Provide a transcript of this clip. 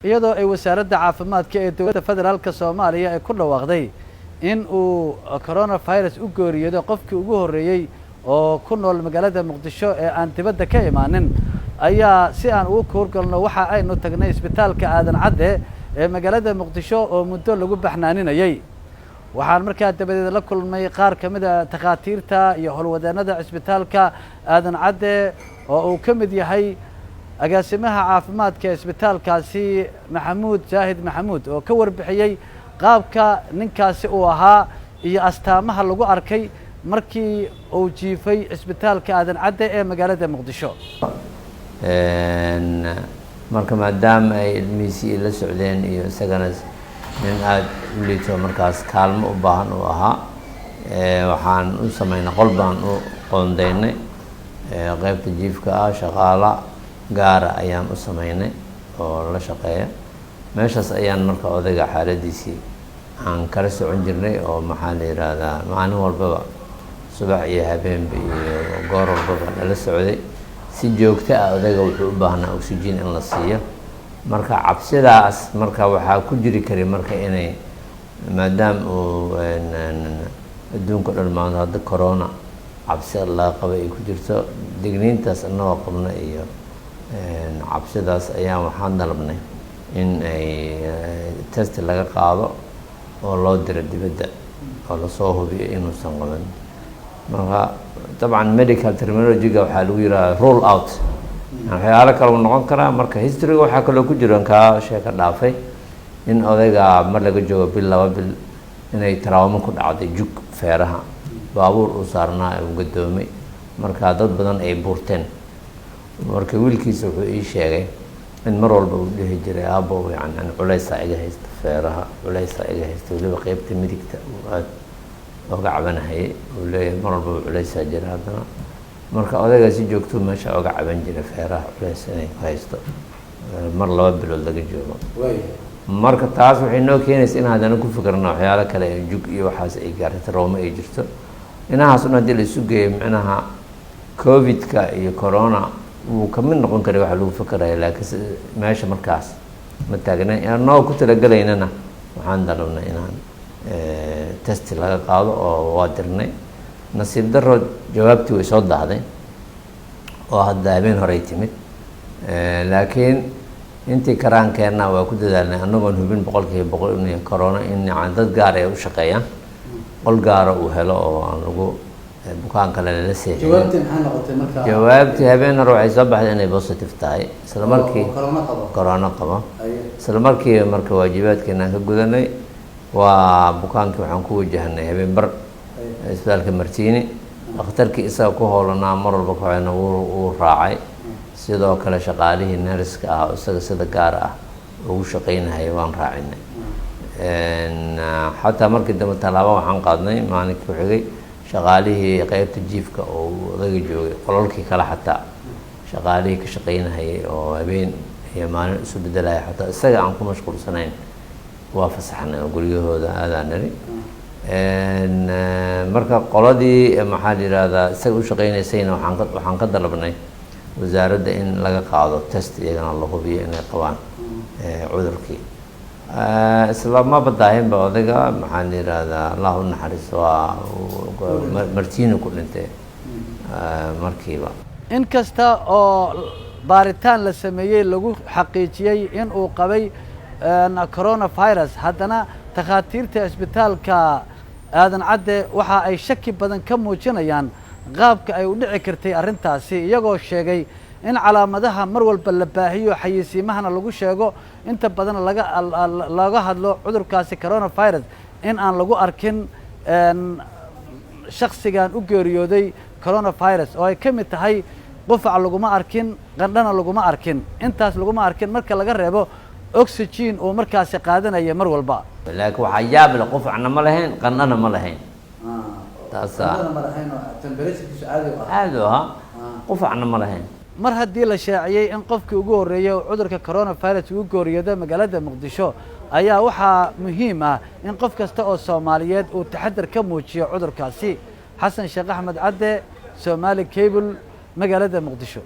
Iyadoo ay Wasaaradda Caafimaadka ee Dowladda Federaalka Soomaaliya ay ku dhawaaqday in uu coronavirus u geeriyooday qofkii ugu horreeyey oo ku nool magaalada Muqdisho ee aan dibadda ka imaanin, ayaa si aan ugu kuurgalno waxa aynu tagnay Isbitaalka Aadan Cadde ee magaalada Muqdisho oo muddo lagu baxnaaninayey. Waxaan markaa dabadeed la kulmay qaar ka mid a takhaatiirta iyo howlwadeennada Cisbitaalka Aadan Cadde, oo uu ka mid yahay agaasimaha caafimaadka ee isbitaalkaasi, Maxamuud Jaahid Maxamuud, oo ka warbixiyey qaabka ninkaasi uu ahaa iyo astaamaha lagu arkay markii uu jiifay Cisbitaalka Aadan Cadde ee magaalada Muqdisho. Marka maadaama ay ilmihiisii la socdeen iyo isagana nin aada u liito markaas kaalmo u baahan uu ahaa, waxaan u sameynay qol baan u qoondeynay qeybta jiifka ah. Shaqaala gaara ayaan u sameynay oo la shaqeeya. Meeshaas ayaan marka odayga xaaladiisii aan kala socon jirnay, oo maxaa la yiraahdaa, maalin walbaba subax iyo habeenba iyo goor walbaba lala socday si joogto ah. Odayga wuxuu u baahnaa oxygen in la siiyo. Marka cabsidaas marka waxaa ku jiri karay marka inay maadaama uu adduunka dhan maanta hadda corona cabsi laga qabay ay ku jirto, digniintaas annagoo qabna iyo cabsidaas ayaan waxaan dalabnay in ay test laga qaado oo loo diro dibadda oo lasoo hubiyo inuusan qaban. Marka dabcan medical terminology-ga waxaa lagu yiraahdaa rule out, waxyaalo kale uu noqon karaa. Marka history-ga waxaa kaloo ku jiro kaa sheeka dhaafay in odayga mar laga joogo bil, 2 bil, inay trauma ku dhacday, jug feeraha, baabuur uu saarnaa uu gadoomay. Marka dad badan ay buurteen. Marka wiilkiisa wuxuu ii sheegay in mar walba uu dhihi jiray, "Aabbo, yani culeysaa iga haysta feeraha, culeysaa iga haysta." Weliba qeybta midigta uu aada oga cabanahayay. Uu leeyahay mar walbaba culeysaa jira. Haddana marka odaygaa si joogtuu meesha oga caban jiray feeraha culeys inay ku haysto mar 2 bilood laga joogo. Marka taas waxay noo keenaysa in haddana ku fikirna waxyaalo kale, jug iyo waxaas ay gaartay, trauma ay jirto. Inahaas un haddii la isu geeyo, micnaha COVID-ka iyo corona wuu ka mid noqon karay waxa lagu fikeraya, laakiin meesha markaas ma taagna. Anagoo ku talagelaynana waxaan dalabnay inaan test laga qaado oo waa dirnay. Nasiib daro jawaabtii way soo daahday oo hadda habeen horey timid, laakiin intii karaankeenna waa ku dadaalnay, anagoon hubin 100% in corona, in yani dad gaar ay u shaqeeyaan, qol gaara uu helo oo aan lagu bukaan kale lala seexin. Jawaabtii maxay noqotay marka? Jawaabtii habeen hore waxay soo baxday inay positive tahay isla markii. Corona qabo? Corona qabo. Isla markiiba marka waajibaadkeenaan ka gudanay, waa bukaankii waxaan ku wajahnay habeen bar Isbitaalka Martiini. Dhakhtarkii isaga ku howlanaa mar walba kaxoyna wuu raacay. Sidoo kale shaqaalihii nurse-ka ah oo isaga sida gaar ah ugu shaqeynahaya waan raacinay. Xataa markii dambe tallaabo waxaan qaadnay maalinkii ku xigay, shaqaalihii qeybta jiifka oo uu odaga joogay, qolalkii kale xataa shaqaalihii ka shaqeynahayay oo habeen iyo maalin isu bedelaya, xataa isaga aan ku mashquulsanayn, waa fasaxnay oo guryahooda aadaa niri. Marka qoladii maxaa la yihahdaa isaga u shaqeynaysayna waxaan ka dalabnay wasaaradda in laga qaado test, iyagana la hubiyo inay qabaan cudurkii. Isla maba daahinba odayga, maxaa la yihahdaa, Allah u naxariisto, waa Martiini ku dhintay markiiba. In kasta oo baaritaan la sameeyey lagu xaqiijiyey in uu qabay coronavirus, haddana takhaatiirta Isbitaalka Aadan Cadde waxa ay shaki badan ka muujinayaan qaabka ay u dhici kartay arrintaasi, iyagoo sheegay in calaamadaha mar walba la baahiyo, xayeysiimahana lagu sheego, inta badan laga looga hadlo cudurkaasi coronavirus, in aan lagu arkin shaksigan u geeriyooday coronavirus, oo ay ka mid tahay qufac laguma arkin, qandhana laguma arkin, intaas laguma arkin marka laga reebo oxygen uu markaasi qaadanaya mar walba. Laakiin waxaa yaab leh, qufacna ma lahayn, qandhana ma lahayn. Taasaa caadi u ahaa, qufacna ma lahayn. Mar haddii la shaaciyey in qofkii ugu horreeyey oo cudurka coronavirus ugu geeriyooda magaalada Muqdisho, ayaa waxaa muhiim ah in qof kasta oo Soomaaliyeed uu taxadar ka muujiyo cudurkaasi. Xasan Sheekh Axmed Cadde, Somaali Cable, magaalada Muqdisho.